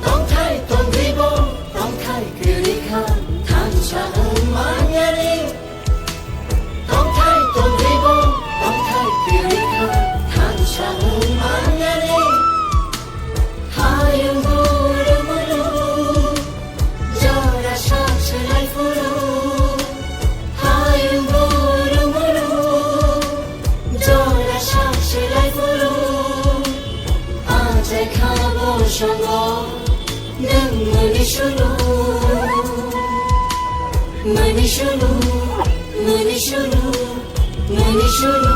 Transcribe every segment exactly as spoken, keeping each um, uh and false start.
Tongthai tongribo, tongthai kwrwi kha, thansa wng manyani. Tongthai tongribo, tongthai kwrwi kha, thansa wng manyani. Hayung buru buru, jora sak se lai phuru. Hayung buru buru, jora sak se lai phuru. Achai kha bo songo, nwng mani sulu, mani sulu, mani sulu, mani sulu.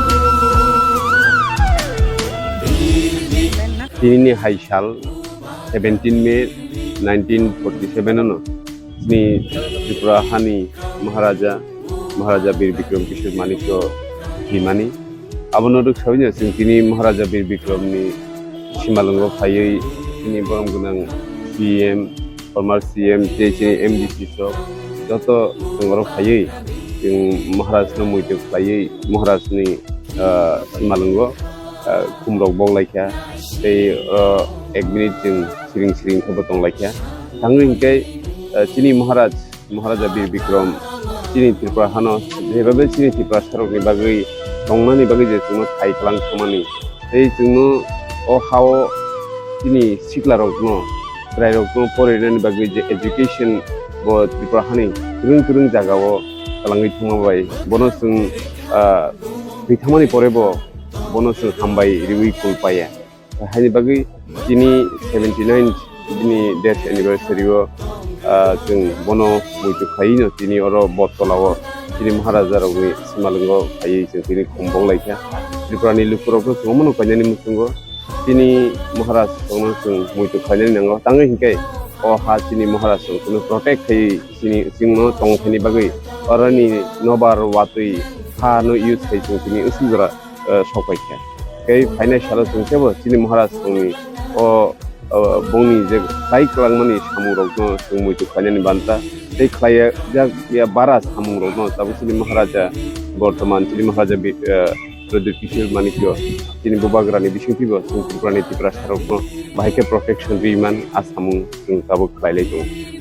Tini ni hai sal seventeen May nineteen forty seven ano chini Tripura hani Maharaja, Maharaja Bir Bikram Kishore Manikya thwimani. Abono rwksaui no chwng tini Maharaja Bir Bikram ni simalwngo phaiwi tini borom gwnang C M, former C M tei chini M D C sok joto chwng oro phaiwi chwng Maharaj no muitu khlaiwi Maharaj ni, ah, simalwngo, ah, khumrok bok laikha tei, ah, ek minute chwng siring siring khe bo tong laikha. Tangwi hinkhe, ah, chini Maharaj Maharaja Bir Bikram chini Tripura hano, jeba be chini Tiprasarokni bagwi tongnani bagwi je chwngno thai kwlang thangmani. Tei chwngno o hao chini siklarokno, chwrairokno porinani bagwi je education bo Tripura hani kwrwng kwrwng jagao kwlangwi thangma bai. Bono chwng, ah, thwi thangmani pore bo bono chwng hambai riwi kul paiya. Haini bagwi tini seventy nine bini death anniversary o, ah, chwng bono muitu khlaiwi no tini oro Bottola o tini Maharaja rokni simalwngo phaiwi chwng tini khum bok laikha. Tripura ni lukurok no chwng omono kainani muchungo tini Maharaj rokno chwng muitu khlainani nango. Tangwi hinkhe o ha chini Maharaj rok chwngno protect khaiwi chini chwngno tongthani bagwi oroni nobar watwi ha no use khai chwng tini usuk jora eh, sok pai kha. Tei phainai salo chwng kebo chini Maharaj rokni o, o, bongni je khlai kwlangmani samungrokno chwng muitu khlainani banta tei khlai jak ya bara samungrokno tabuk chini Maharaja bortoman chini Maharaja bi-, eh, Pradyut Kishore Manikya chini bubagrani bisingtwibo chwng Tripurani Tiprasarokno bahai khe protection rwi man a samung chwng tabuk khlai lai tongo.